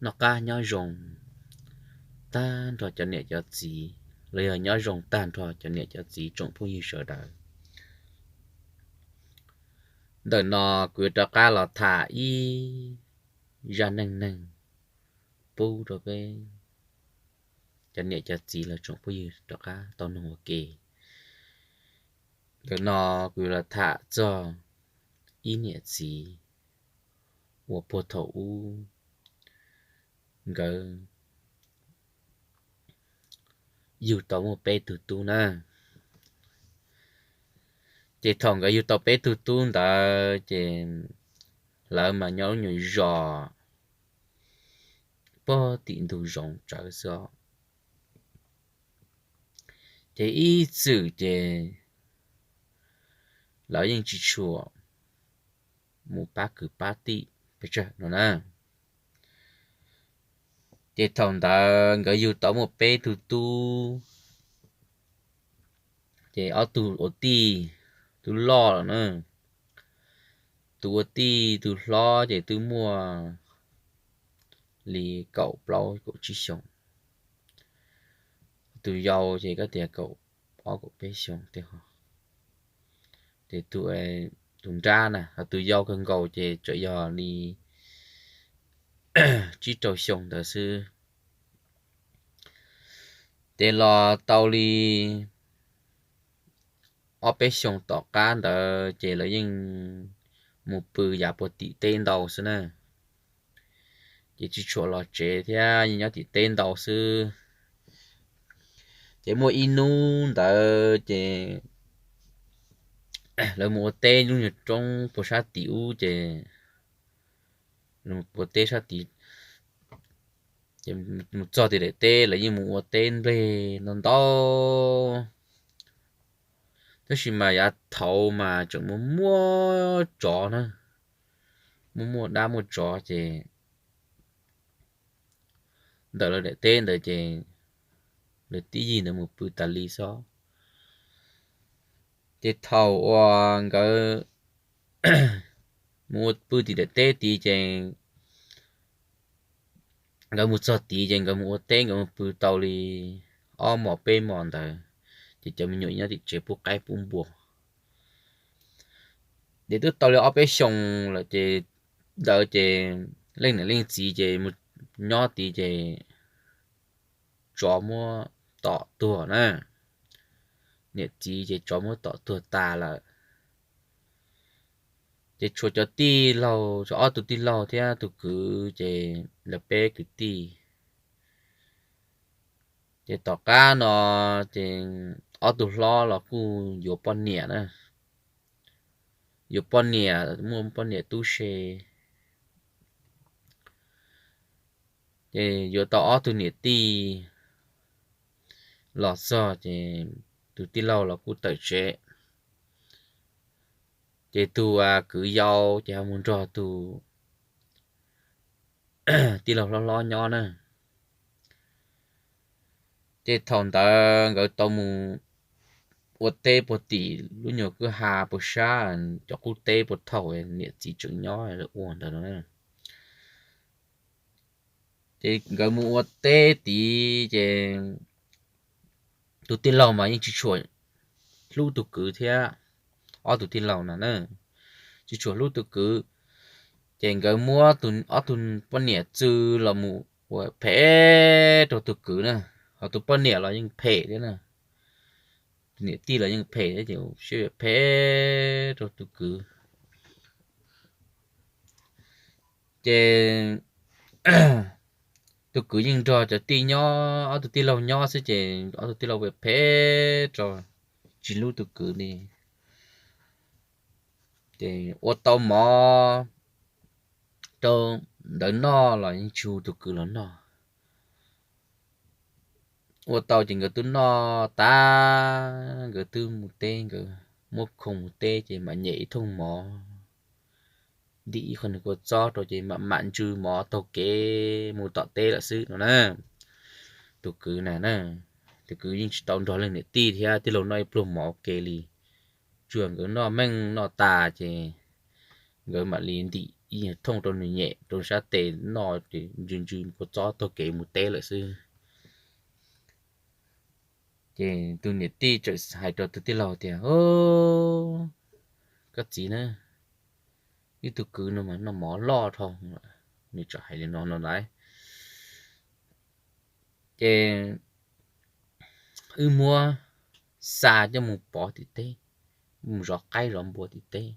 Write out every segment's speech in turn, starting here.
noj qab nyob zoo tag nrho cov niam cov txiv, los yog nyob zoo tag nrho cov niam cov txiv tsoom phooj ywg sawv daws. Ntawm no kuv yuav rov qab los tham ib zaj neej neeg pub rau peb cov niam cov txiv los tsoom phooj ywg rov qab tau noog ua ke. Ntawm no kuv yuav los tham txog ib niam txiv uas puag thaum ub nkawd yug tau muaj peb tug tub na. Ces thaum nkawd yug tau peb tug tub ntawd ces lawv mas nyob lub nyuam zos puag tim ntug zoov tsawv xwb os. Ces ib txwm ces lawv yeej tsis tshua mus pab kwv pab tij pes tsawg no na. Ces thaum ntawd nkawd yug tau muaj peb tug tub, ces ob tug ua tij twb loj lawm na. Tus ua tij tus hlob ces twb muaj li kaum plaub kaum tsib xyoos, tus yau ces koj tias kaum ob kaum peb xyoos tej ho. Ces tus, tus nrab na, ho tus yau kawg nkaus ces tseem yog li tsib rau xyoo ntawd xwb. Ces los tau li ob peb xyoos tom qab ntawd ces lawv yeej mus pw yav puag tim teb ntau xwb na. Ces tsis tshua los tsev thiab, yeej nyob tim teb ntau xwb. Ces muaj ib hnub ntawd ces lawv mus ua teb lub nyuag roob puag sab tim ub ces, mus ua teb sab tid, ces mus txog tim daim teb lawv yeej mus ua teb nplej ntau ntau. Tab sis mas yav thaud mas tseem muaj muaj tsov na, muaj muaj dab muaj tsov ces ntawm lawv daim teb ntawd ces lawv tib yig ntawd mus pw tas li xwb. Ces thaum uas nkawd mus ua pw tim daim teb tid ces nkawd mus txog tid ces nkawd mus ua teb, nkawd mus pw tau li ob hmos peb hmos ntawd, ces cov me nyuam nyob tim tsev pub qaib pub npua. Ces twb tau li ob peb xyoos lawm ces ntawd ces leej niam leej txiv ces mus nyob tid ces tsov muab tom tuag na. Niam txiv ces tsov muab tom tuag tas lawm. Ces tshuav cov tij laug, tshuav ob tug tij laug thiab tus kwv ces lawv peb kwv tij. Ces tom qab no ces ob tug hlob los kuj yuav poj niam na, yuav poj niam, muaj poj niam tub se. Ces yuav tau ob tug niam tij los txog ces tus tij laug los kuj tawm tsev. Ces tus kwv yau ces ho mus nrog tus tij laug hlob hlob nyob na. Ces thaum ntawd nkawd tau mus ua teb puag tim lub nyuag kwj ha puag sab cov qub teb puag thaum niam txiv tseem nyob ua ntawd no. Ces nkawd mus ua teb tid ces tus tij laug mas yeej tsis tshua hlub tus kwv thiab, ob tug tij laug no na, tsis tshua hlub tus kwv. Ces nkawd muab ob tug poj niam txw los mus ua phem rau tus kwv na, ho tus poj niam los yeej phem thiab na, tus niam tij los yeej phem thiab ces siab phem rau tus kwv. Ces tus kwv yeej nrog cov tij nyob, ob tug tij laug nyob xwb ces ob tug tij laug phem rau, tsis hlub tus kwv li. Ces ua tau mov rau ntawd noj los yeej tsis hu tus kwv los noj. Ua tau ces nkawd twb noj tas, nkawd twb mus teb, nkawd muab khoom mus teb ces mam nyem ib thooj mov, ntim ib qho nws kua txob rau ces mam mam ntsw mov taug kev mus tom teb lawm xwb no na. Tus kwv na, tus kwv yeej tsis tau nrog leej niam tij thiab tij laug noj ib pluag mov ua ke li. Tsuas nkawd noj meej noj tas ces nkawd mam li ntim ib thooj rau nws nyem rau sab tes noj, ntsws ntsws kua txob taug kev mus teb lawm xwb. Ces tus niam tij txawm hais rau tus tij laug tias, Koj txiv na, wb tug kwv no mas noj mov loj dhau. Nws txawm hais li no no lawm. Ces wb muab xa coj mus pov tim teb, mus zov qaib zov npua tim teb,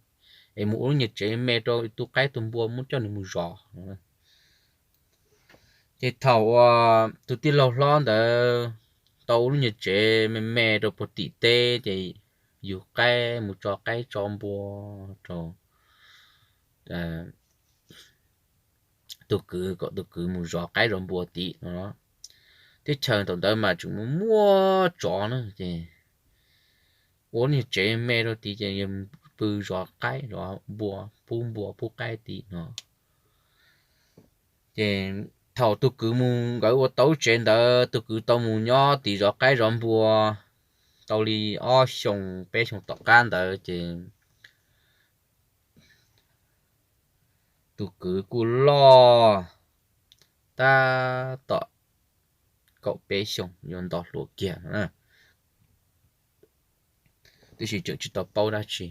es mus ua lub nyuag tsev me rau tus qaib tus npua, muab coj nws mus zov. Ces thaum uas tus tij laug hlob ntawd tau ua lub nyuag tsev me me rau puag tim teb, ces yug qaib mus tso qaib tso npua rau tus kwv, kom tus kwv mus zov qaib zov npua tim no. Teb chaws thaum ntawd mas tseem muaj muaj tsov na, ces ua lub nyuag tsev me rau tid ces yog pw zov qaib zov npua, pub npua pub qaib tid no. Ces thaum tus kwv mus, nkawd ua tau lub tsev ntawd, tus kwv tau mus nyob tim zov qaib zov npua tau li ob xyoos peb xyoos tom qab ntawd ces tus kwv kuj loj tab tom kaum peb xyoos yuav nto hluas kiag no na. Tiam sis tseem tsis tau paub dab tsi,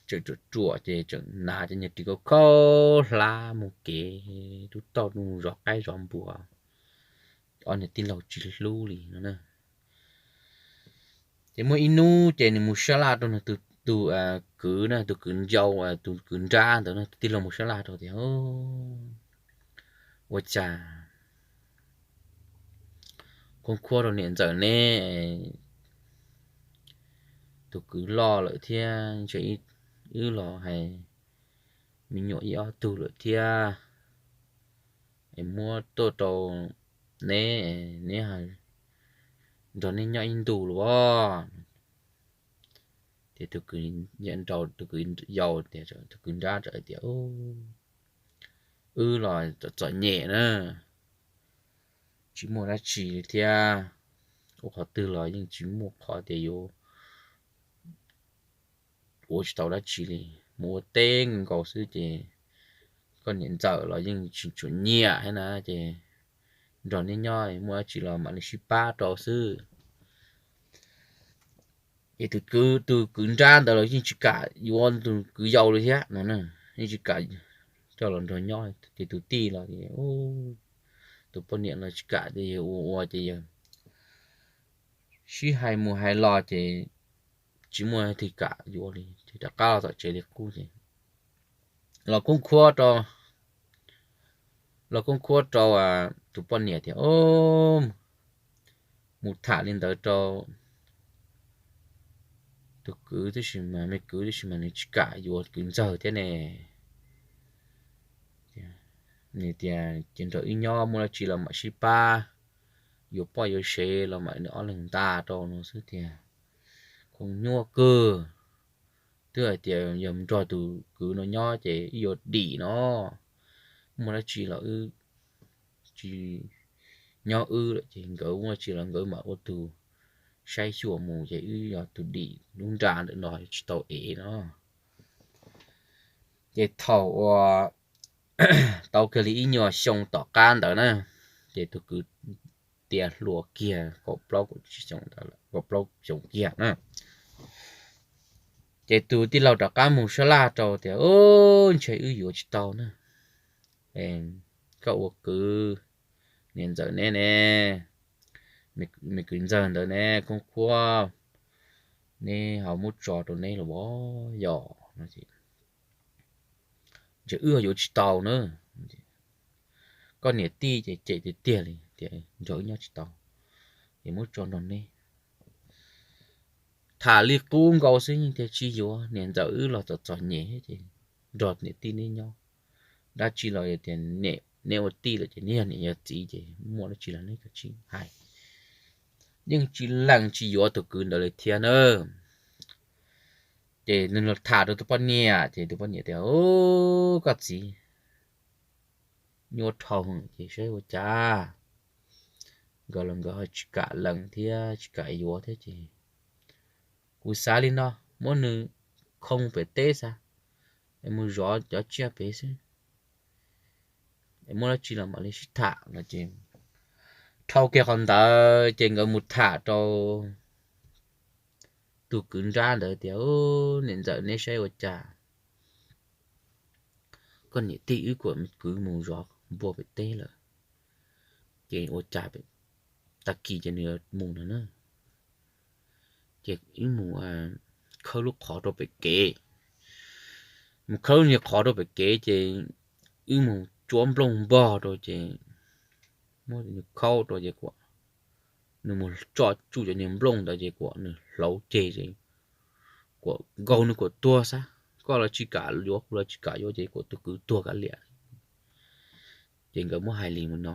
tseem ruam ruam ces tseem hnav cov nyuag ris khaub khaub hlab mus kev rub tauj mus zov qaib zov npua, ob niag tij laug tsis hlub li no na. Ces muaj ib hnub ces nws mus sab laj rau nws tus, tus kwv na, tus kwv yau, tus kwv nrab ntawd na, tus tij laug mus sab laj rau tias, Ua cas khoob khuab rau niam ntxawm neb, tus kwv loj lawm thiab, ntshe wb los hais me nyuam ib ob tug lawm thiab, es muab tuaj rau neb, neb nrog neb nyob ib ntus los as. Ces tus kwv yau tias, tus kwv nrab txawm tias, Wb los txom txom nyem na, tsis muaj dab tsi li thiab, ua qhov twg los yeej tsis muaj qhov tias yuav ua tsis tau dab tsi li, mus ua teb nkaus xwb ces koj niam ntxawm los yeej tsis tshua nyiam thiab na, ces nrog neb nyob muaj dab tsi los mam li sib pab rau xwb. Ces tus kwv, tus kwv nrab ntawd los yeej tsis kam yuav tus kwv yau li thiab no, yeej tsis kam coj los nrog nyob. Ces tus tij los, tus poj niam los tsis kam, ces yawg ua ua ces yawg sib hais mus hais los ces tsis muaj leej twg kam yuav li, ces rov qab los tom tsev li qub ces los khoob khuab rau, los khoob khuab rau tus poj niam tias, Mus tham li ntawd rau tus kwv tib si mas, me kwv tib si mas nws tsis kam yuav kwv ntxawg thiab ne. Nws tias ces nrog wb nyob muaj dab tsi los mam sib pab, yuav poj yuav sev los mam nws ob leeg nta rau no xwb tiag. Khoo nyuaj kawg, twb hais tias yog nrog tus kwv no nyob ces wb yuav dim no, muaj dab tsi los wb tsis nyob wb lawm ces nkawd muaj dab tsi los nkawd mam ua tus saib xyuas mus ces wb yog tus dim lub nra ntawm no tsis tau ev no. Ces thaum uas tau kiag li ib nyuag xyoo tom qab ntawd na, ces tus kwv tiav hluas kiag kaum plaub kaum tsib xyoo ntawd, kaum plaub xyoo kiag na. Ces tus tij laug rov qab mus sab laj rau tias, Ntshe wb yuav tsis tau na. Koj ua kwv, niam ntxawm neb ne, me kwv ntxawg ntawd ne, khoob khuab, neb ho muab tso rau neb los as yog? Ntshe wb yuav tsis tau na. Koj niam tij ces cem tiag tiag li tias nrog wb nyob tsis tau, ces muab tso nrog neb. Tham li qub nkaus xwb yeej tias tsis yuav, niam ntxawm wb los txom txom nyem ces nrog niam tij neb nyob. Dab tsi los tias neb ua tij lawm ces neb yog niam yog txiv ces muaj dab tsi los neb kav tsij hais. Yeej tsis lees tsis yuav tus kwv ntawd li thiab na. Ces nws los tham rau tus poj niam ces tus poj niam tias, Koj txiv, nyuaj dhau ces saib ua cas. Nkawd los nkawd ho tsis kam lees thiab tsis kam yuav thiab ces kuv xav li no, muab nws khoo pem teb xav, es mus zov cov tsiaj pem xwb, es muaj dab tsi los mam li sib tham no ces. Dhau kiag qhov ntawd ces nkawd mus tham rau tus kwv nrab ntawd tias, Niam ntxawm, neb saib ua cas koj niam tij wb kuam kwv mus zov npua pem teb lawm, ces ua cas tag kis ces nws mus no na, ces wb mus khawb lub qhov rau pem kev. Mus khawb lub niag qhov rau pem kev ces wb mus cuab nplooj npog rau ces muab nws khaub rau ces kuam, nws mus tso tsuj cov niag nplooj ntawd ces kuam nws hlauv ceg ces kuam nkaug nws kuam tuag xwb. Koj los tsis kam yuav, kuv los tsis kam yuav ces kuam tus kwv tuag kav liam. Ces nkawd muab hais li mus no,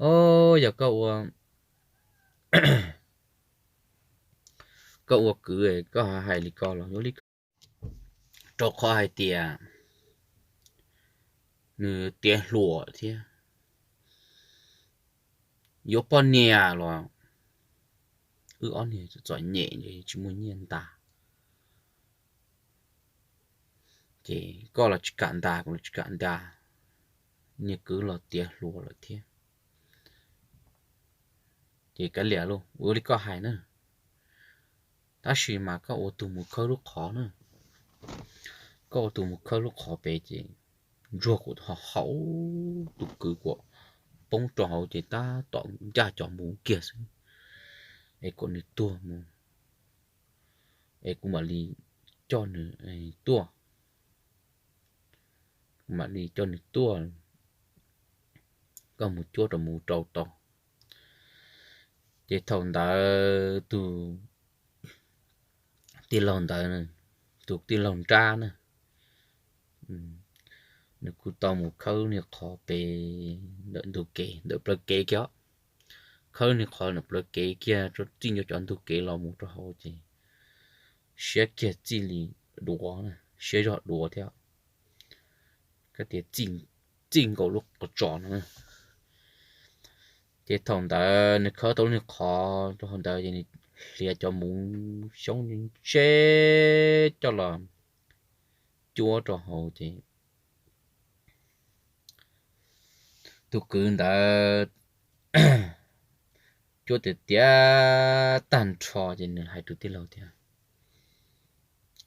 Au, yog koj ua, koj ua kwv koj hais li ko los yuav li ko, rau qhov hais tias nws tiav hluas thiab, yuav poj niam los wb ob niag txom nyem ces tsis muaj nyiaj ntas. Ces koj los tsis kam ntas, kuv los tsis kam ntas, niag kwv los tiav hluas lawm thiab. Ces kav liam lauj, ua li koj hais na. Tab sis mas koj ua tus mus khawb lub qhov na, koj ua tus mus khawb lub qhov pem ces ntsuag kuam ho haum, tus kwv kuam poob rau hauv ces tab tom ncaj cov mus kiag xwb, es kuam nws tuag mus, es kuv mam li coj nws tuaj, kuv mam li coj nws tuaj, koj mus cuab rau mus rau tau. Ces thaum ntawd tus tij laug ntawd, tus tij laug nrab na, nws kuj tau mus khawb niag qhov pem ntawm ntug kev, ntawm plawv kev kiag, khawb niag qhov ntawm plawv kev kiag rau txij ncua cov ntug kev los mus rau hauv ces siab kiag txij li duav, siab zog duav thiab, koj tias txij nkaus lub qhov tsos no. Ces thaum ntawd nws khawb tau lub niag qhov rau hauv ntawd ces nws hliav cov muv xyoob ntse coj los cuab rau hauv ces tus kwv ntawd cuab tiag tiag tag nrho ces nws hais rau tij laug tias,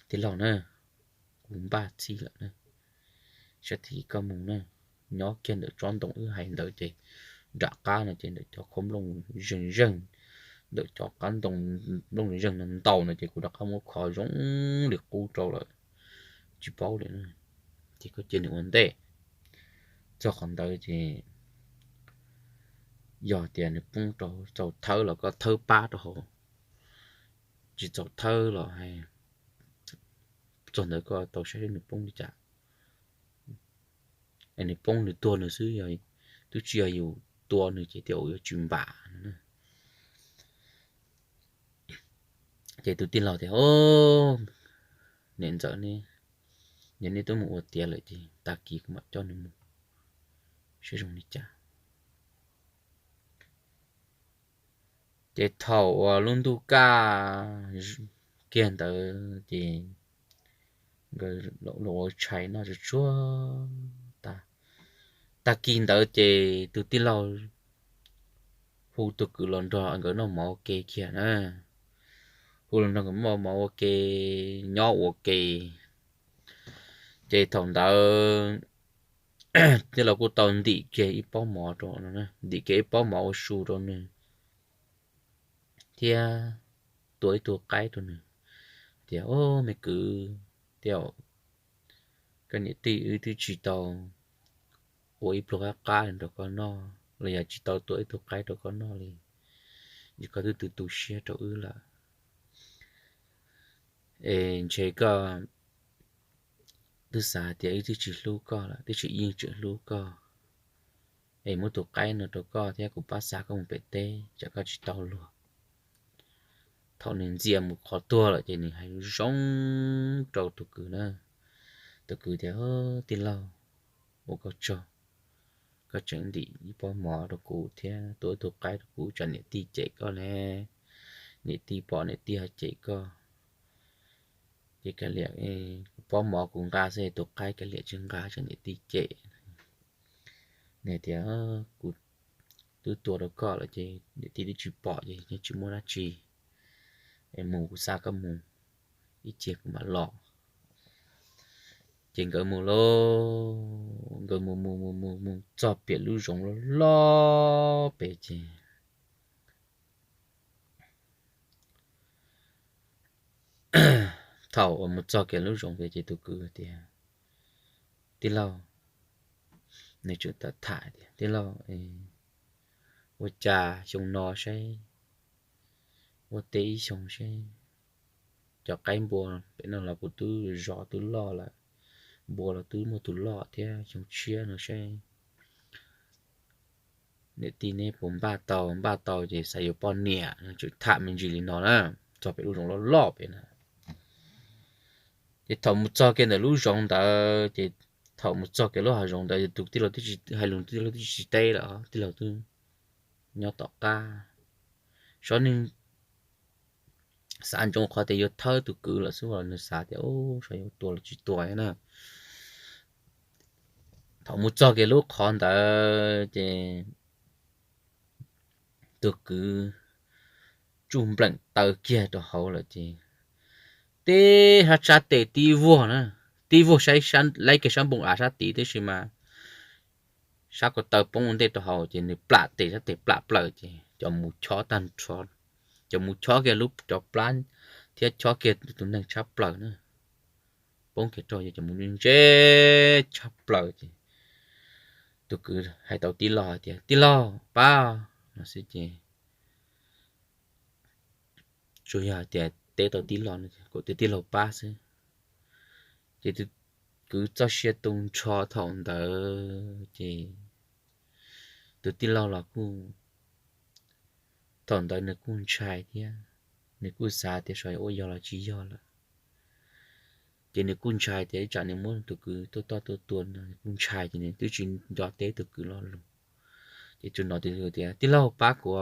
Tij laug na, kuv npaj txhij lawm na, sab tid koj mus na, nyob kiag ntawm tsob ntoo wb hais ntawd ces nram qab no ces ntawm cov qhov nplooj zeeg zeeg, ntawm cov qab ntoo nplooj zeeg zeeg no ntau no ces kuv rov qab muab kho zoo li qub rau lawm, tsis paub li na. Ces koj cia nws ua ntej, txog qhov ntawd ces yog tias nws poob rau txaus thawb los koj thawb pab rau hauv, tsis txaus thawb los txog ntawd koj tau saib nws poob li cas. Nws poob nws tuag nws xwb, twb tsis yog yus tua nws ces tias ua yuav tsis npam no. Ces tus tij laug tias, Niam ntxawm ne, yog nej twb mus ua tiav lawm ces tag kis kuv mam coj nws mus saib zoo li cas. Ces thaum uas lub ntuj kaj kiag ntawd ces nkawd los ua tshais noj tsuag tsuag tas. Tag kis ntawd ces tus tij laug hu tus kwv los nrog nkawd noj mov ua ke kiag na, hu los nrog nkawd noj mov ua ke, nyob ua ke. Ces thaum ntawd tij laug kuj tau ntim kiag ib pob mov rau, ntim kiag ib pob mov ua su rau nws thiab tua ib tug qaib rau nws tias, Au me kwv, tias koj niam tij wb twb tsis tau ua ib pluag qab qab rau koj noj los yog tsis tau tua ib tug qaib rau koj noj li, es koj twb tu tu siab rau wb lawm. Es ntshe koj twb xav tias wb twb tsis hlub koj lawm, twb tsis yeej tseem hlub koj, es muab tus qaib no rau koj thiab kuv pab xa koj mus pem teb tsam koj tsis tau luag. Thaum nws ntxias mus qhov tuag lawm ces nws hais zoo rau tus kwv na. Tus kwv tias, Tij laug, ua koj tsaug, koj tseem ntim ib pob mov rau kuv thiab tua ib tug qaib rau kuv, tsam niam tij cem koj ne. Niam tij pom niam tij ho cem koj. Ces kav liam, kuv pob mov kuv nqa xwb, tus qaib kav liam tsis nqa, tsam niam tij cem. Nws tias, kuv twb tua rau koj lawm ces niam tij twb tsis pom ces yeej tsis muaj dab tsi. Es mus, kuv xa koj mus ib chim kuv mam los. Ces nkawd mus lauj, nkawd mus mus mus mus mus txog pem lub zoov loj loj pem ces thaum uas mus txog kiag lub zoov pem ces tus kwv tias, tij laug, nws tseem tham tias, tij laug, ua cas xyoo no saib, ua teb ib xyoo saib, cov qaib npua pem no los kuv twb zov twb loj lawm, npua los twb muaj tus loj thiab, xyoo tshiab no saib niam tij neb puas npaj tau, npaj tau ces xav yuav poj niam no. Tseem tham me ntsis li no na, txog pem lub zoov loj loj pem na. Ces thaum mus txog kiag ntawm lub zoov ntawd ces, thaum mus txog kiag lub hav zoov ntawd tus tij laug twb tsis hais lus, tij laug twb tsis teb lawm, tij laug twb nyob tom qab. Xyov nws xav ntsoov qhov tias yuav thawb tus kwv lawm xwb los nws xav tias, xyov yuav tua los tsis tua na. Thaum mus txog kiag lub qhov ntawd ces tus kwv tsuj npleem taw kiag rau hauv lawm ces tib sab, sab tes tib vuag na, tib vuag saib, laib kiag sab npoo av sab tid tib si mas sab ko taw poob ua ntej rau hauv ces nws plam tes, sab tes plam plaws ces cov muv chob tag nrho, cov muv chob kiag lub cov plab thiab chob kiag tus neeg tshab plaws na. Poob kiag rau ces cov muv ntse tshab plaws ces tus kwv hais tau tij laug hais tias, tij laug pab no xwb ces tsuas yog hais tias teb tau tij laug no, kom tij laug pab xwb. Ces tus kwv txoj sia tu nrho thaum ntawd ces tus tij laug los kuj, thaum ntawd nws kuj ntshai thiab, nws kuj xav tias xyov ua yog los tsis yog lawm. Ces nws kuj ntshai tias ib tsam nws muab tus kwv tuaj toj tuaj tua no, nws kuj ntshai ces nws twb tsis nco teb tus kwv lo lus. Ces tsuas hnov tus kwv tias, tij laug pab kuv,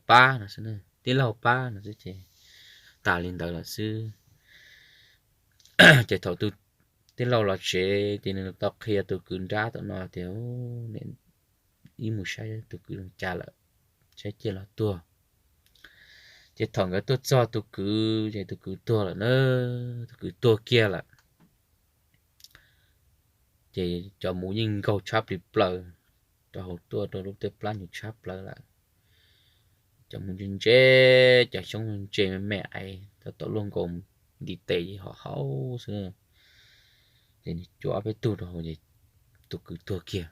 pab no xwb, tij laug pab no xwb ces tas li ntawd lawm xwb. Ces thaum tus tij laug los tsev ces nws tau qhia tus kwv nrab tom no tias, ib mus saib tus kwv zoo cas lawm, saib ciaj los tuag. Ces thaum nkawd tuaj txog tus kwv ces tus kwv tuag lawm na, tus kwv tuag kiag lawm. Ces cov muv yeej nkaug tshab plig plaws rau hauv tuaj rau lub tej plab nyuv tshab plaws lawm. Cov muv ntse ntse, cov xyoob ntse me me, ais tau tom luaj nkaus ntiv tes hauv hauv xwb. Ces nws cuab ob peb tug rau hauv ces tus kwv tuag kiag.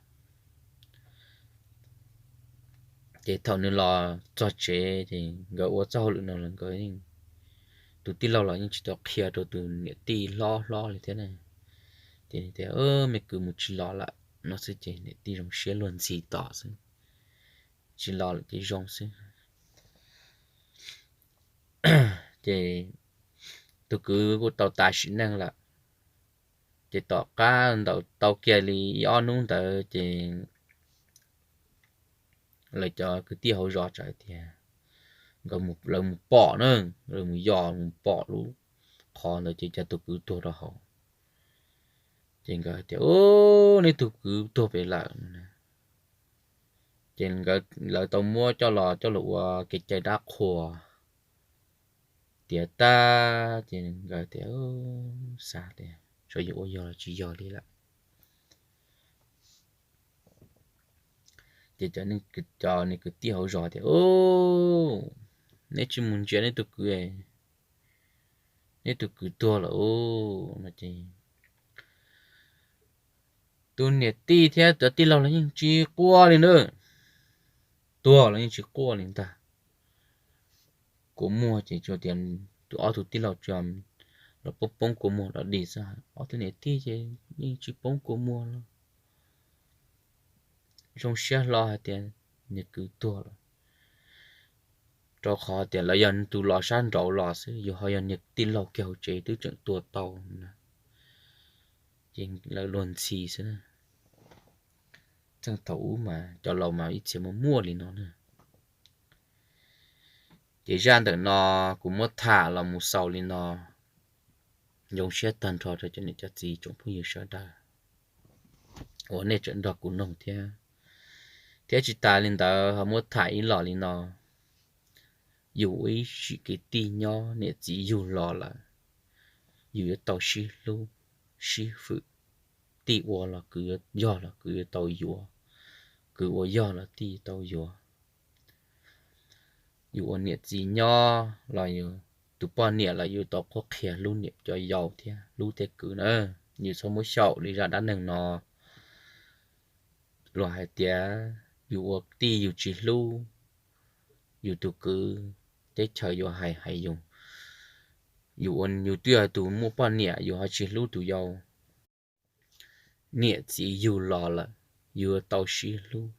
Ces thaum nws los txog tsev ces nkawd ua txoj hauj lwm no los nkawd, tus tij laug los yeej tsis tau qhia rau tus niam tij hlob hlob li thiab na. Ces tias, me kwv mus tsis los lawm no xwb ces niam tij zoo siab luag ntxhi tos xwb, tsis los lawm ces zoo xwb. Ces tus kwv kuj tau tas sim neej lawm. Ces tom qab ntawd tau kiag li ib ob hnub ntawd ces lawv cov kwv tij hauv zos txawm tias, nkawd, lawv mus pom na, lawv mus yos mus pom lub qhov ntawd ces cas tus kwv tuag rau hauv. Ces nkawd tias, neb tus kwv tuag pem lawm. Ces lawv tau muab coj los coj los ua kev cai dab qhuas tiav tag ces nkawd tias, xav tias xyov yuav ua yog los tsis yog li lawm. Ces cov, cov nws kwv tij hauv zos tias, neb tsis mus ntsia neb tus kwv, neb tus kwv tuag lawm no ces tus niam tij thiab cov tij laug los yeej tsis quaj li na, tuag los yeej tsis quaj li ntag. Kua muag ces tsuas tias tus ob tug tij laug tsuas los poob poob kua muag dog dig xwb, ob tug niam tij ces yeej tsis poob kua muag los zoo siab hlo hais tias niag kwv tuag lawm. Rau qhov tias lawv yog tus los sab nraud los xwb, yog ho yog niag tij laug kiag hauv tsev twb tseem tua tau na. Ces lawv luag ntxhi xwb. Txheej thaum ub mas cov laus mas ib txhia muaj muaj li no na. Ces zaj ntawm no kuv muab tham los mus xaus li no. Zoo siab tag nrho rau cov niam cov txiv tsoom phooj ywg sawv daws uas nej tseem nrog kuv noog thiab. Thiab tsis tas li ntawd ho muab tham ib los li no, yus ua ib sim kwv tij nyob niam txiv yug los lawm, yus yuav tau sib hlub, sib hwm, tij ua los kwv yuav yog los kwv yuav tau yuav, kwv ua yog los tij tau yuav. Yus ua niam txiv nyob los yus tus poj niam los yus tau qhuab qhia hlub niam cov yau thiab hlub tej kwv na. Yus txhob muab xyaum li zaj dab neeg no, luag hais tias yus ua tij yus tsis hlub yus tus kwv, teb chaws yuav hais hais yus. Yus ua yus twb yog tus muaj poj niam yus ho tsis hlub tus yau. Niam txiv yug los lawm, yus yuav tau sib hlub.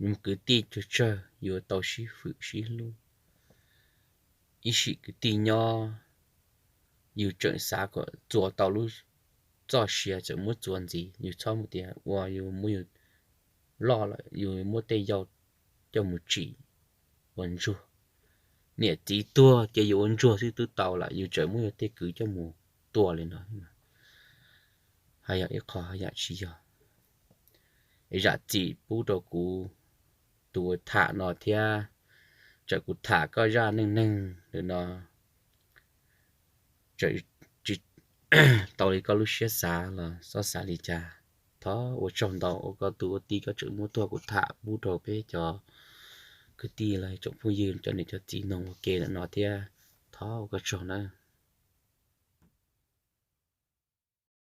Yus kwv tij tsawg tsawg yus yuav tau sib hwm sib hlub. Ib sim kwv tij nyob, yus tseem xav kom txuas tau lub txoj sia tseem muab txuas ntxiv, yus txhob mus tias ua yus muab yus loj lawm yus muab tej yau coj mus tsim ua ntsuag. Niam txiv tuag ces yus ua ntsuag xwb twb tau lawm, yus tseem muab yus tej kwv coj mus tua li no, ho yog ib qho ho yam tsis yog. Zam txim pub rau kuv tus uas tham no thiab, txawm kuv tham koj zaj neej neeg lawm no tsis tau li koj lub siab xav los xob xav li cas, thov ua tsaug ntau uas koj tus ua tij koj tseem muab tuaj kuv tham pub rau peb cov kwv tij los tsoom phooj ywg cov niam cov txiv noog ua ke lawm no thiab. Thov ua koj tsaug na.